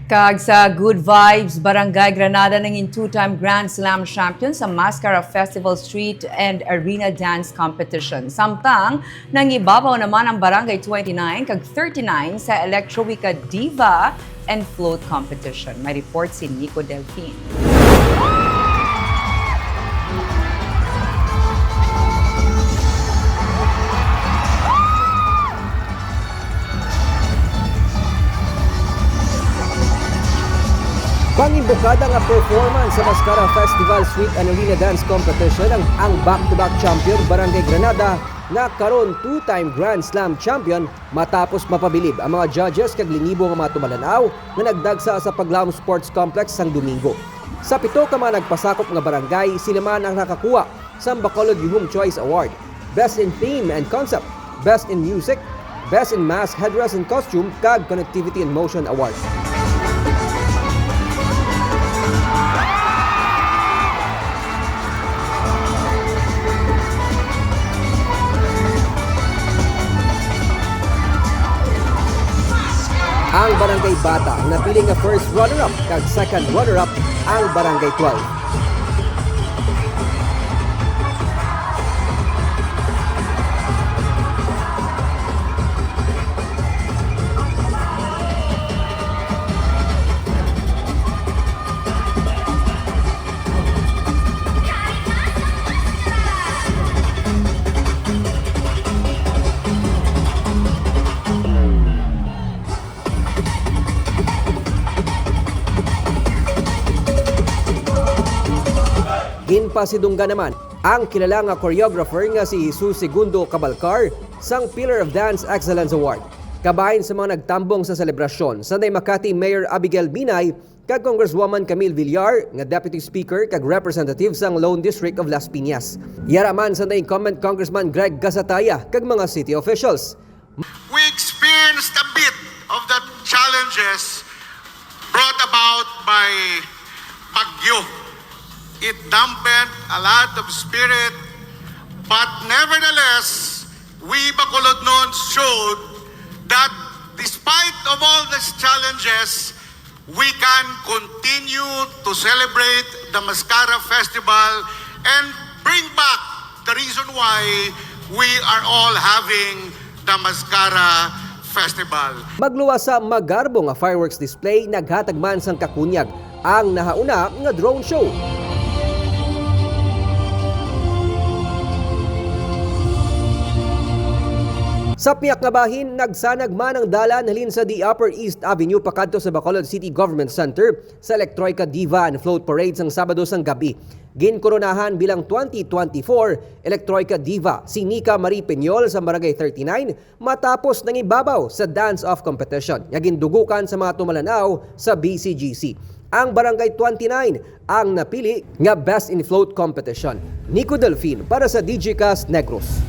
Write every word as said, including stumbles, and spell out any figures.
Kag sa Good Vibes, Barangay Granada nangin two-time Grand Slam champion sa Mascara Festival Street and Arena Dance Competition. Samtang nangibabaw naman ang Barangay twenty-nine kag thirty-nine sa Electroica Diva and Float Competition. May report si Nico Delfin. Pangimbukada nga performance sa Mascara Festival Street and Arena Dance Competition ang, ang back-to-back champion Barangay Granada, nga karon two-time Grand Slam champion, matapos mapabilib ang mga judges kag lingibo nga mga tumalan-aw nga nagdagsa sa Paglaom Sports Complex sang Domingo. Sa pito ka mga nagpasakop nga barangay, sila man ang nakakuha sang Bacolod Yuhum Choice Award, Best in Theme and Concept, Best in Music, Best in Mask, Headdress and Costume, kag Connectivity and Motion Award. Ang Barangay Bata ang napili nga first runner-up, kag second runner-up ang Barangay twelve. Ginpasidunggan naman ang kilala nga choreographer nga si Jesus Segundo Cabalcar sang Pillar of Dance Excellence Award. Kabahin sa mga nagtambong sa selebrasyon, sanday Makati Mayor Abigail Binay kag Congresswoman Camille Villar nga Deputy Speaker kag Representative sang Lone District of Las Piñas. Yara man sanday incumbent Congressman Greg Gasataya kag mga city officials. We experienced a bit of the challenges brought about by Bagyo. It dampened a lot of spirit, but nevertheless, we Bacolodnon showed that despite of all these challenges, we can continue to celebrate the Mascara Festival and bring back the reason why we are all having the Mascara Festival. Magluwas sa magarbo nga fireworks display, naghatag man sang kakunyag ang nahauna nga drone show. Sa piyak nga bahin, nagsanag man ang dalan halin sa the Upper East Avenue pakadto sa Bacolod City Government Center sa Electroica Diva and Float Parade sang Sabado sang gabi. Ginkoronahan bilang twenty twenty-four Electroica Diva si Nika Marie Peñol sa Barangay thirty-nine matapos nangibabaw sa dance-off competition nga gindugukan sa mga tumalan-aw sa B C G C. Ang Barangay twenty-nine ang napili nga Best in Float Competition. Nico Delfin para sa Digicast Negros.